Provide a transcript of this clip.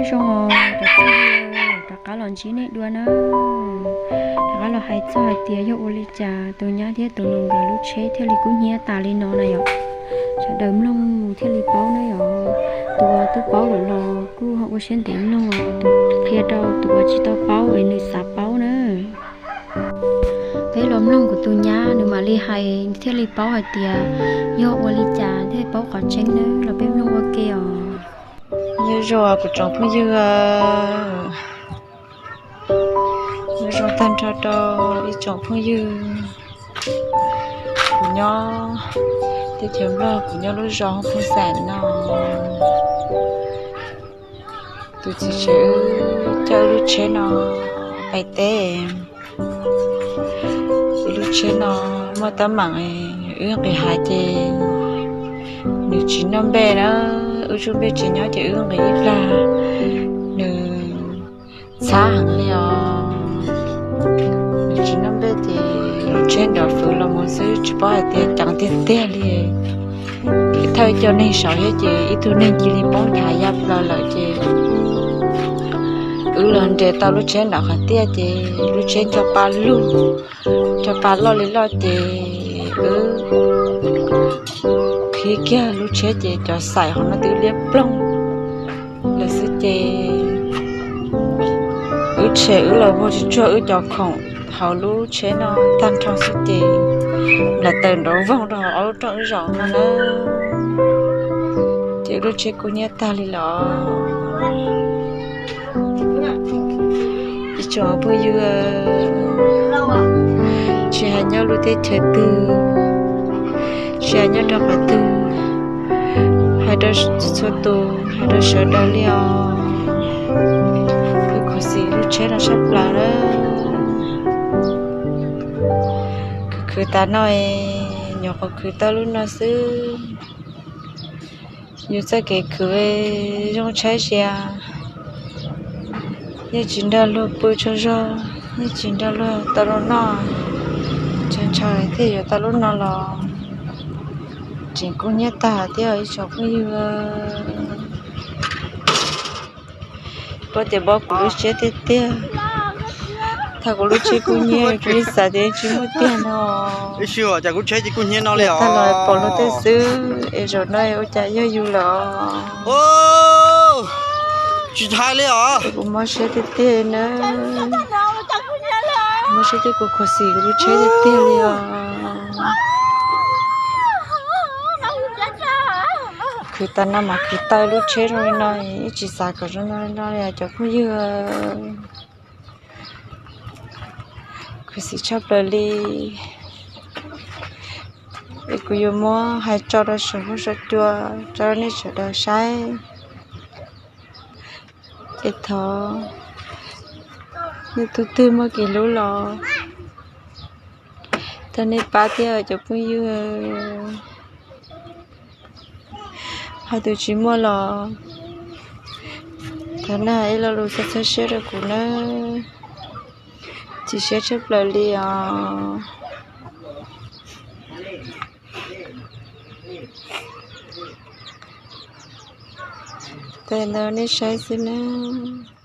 Zoo os, rov qab los ntsib nej dua na. Rov qab los hais txog hais tias yog ua li cas tus nyab thiab tus nus nkawd lub tsheb thiaj li kub hnyiab tas li no na yom. Sawv daws mloog mus thiaj li paub na yom. Tus uas twb paub lawm los kuj ho ua siab ntev mloog os, tus qhia rau tus uas tsis tau paub es nws xav paub na. Peb los mloog kuv tus nyab nws mam li hais thiaj li paub hais tias yog ua li cas thiaj paub qhov tseeb na, los peb mloog ua ke os. Nyob zoo kuv tsoom phooj ywg, nyob zoo tag nrho rau ib tsoom phooj ywg. Kuv nyob teb chaws Nplog, kuv nyob lub zos Hoob Phooj Xaim no. Tus txiv tsev wb coj wb lub tsheb no pais teb. Wb lub tsheb no muaj teeb meem, wb nqis hav ces nws tsis noj npej na, wb tsuj npej tsis nyob ces wb nqis ib plag nws txhab heev li os. Nws tsis noj npej ces lub tsheb nrov fwv los mus xwb, tsis paub hais tias ceev tiag tiag li. Thawj cov neeg saud thiab ces ib tug neeg cia li poob nrhav ya plaws lawm ces wb los nres tau lub tsheb nram qhov tiaj ces lub tsheb nco pa lug, nco pa loj li loj ces wb qhib kiag lub tsheb ces cov xaim hauv no twb liab ploog lawm xwb ces wb tshem wb los vog tsuag tsuag wb cov khoom hauv lub tsheb no tag nrho xwb ces nplaim taws nrov voog rau hauv ob lub rooj wb zaum no na. Ces wb lub tsheb kub hnyiab tag li los. Ib tsoom phooj ywg, tsis hais nyob lub teb chaws twg, tsis hais nyob rau qhov twg, hais rau txhua tus, hais rau sawv daws li os. Wb khuv xim lub tsheb no sab plaws na. Khwv khwv tas no, nyuam qhuav khwv tau lub no xwb. Yus txoj kev khwv zoo tshaib zias, yeej tsis nrog luag pw tsaug zog, yeej tsis nrog luag tau lub noj, ntshaw ntshaw thiaj yuav tau lub no los tseem kub hnyiab tag thiab ib tsoom phooj ywg. Pab tias pab kuv lub tsheb tiag tiag. Thaum kuv lub tsheb kub hnyiab kuv yeej xav tias tsis muaj tiag no. Cas kuv tsheb ces kub hnyiab no li os. Tag los pom luag tej xwb es zaum no ua cas yog yus lawm. Tsis hais li os. Kuv mob siab tiag tiag na. Mob siab thiab kuv khuv xim kuv lub tsheb tiag tiag li os. Khwv tas no mas khwv tau lub tsheb zoo li no, ib tsis xav kom zoo no li no li cov phooj ywg. Khuv xim tshaj plaws li. Es kuv yuav muab hais tso rau saum huab saum cua rau nej sawv daws saib. Es thov nej tus twg muaj kev hlub los thov nej pab thiab cov phooj ywg. Hos tus tsis muaj los thov nej ib lo lus txhawb txhawb siab rau kuv nawb. Chim siab tshaj plaws li os. Tawm ntawd nej saib xwb nawb.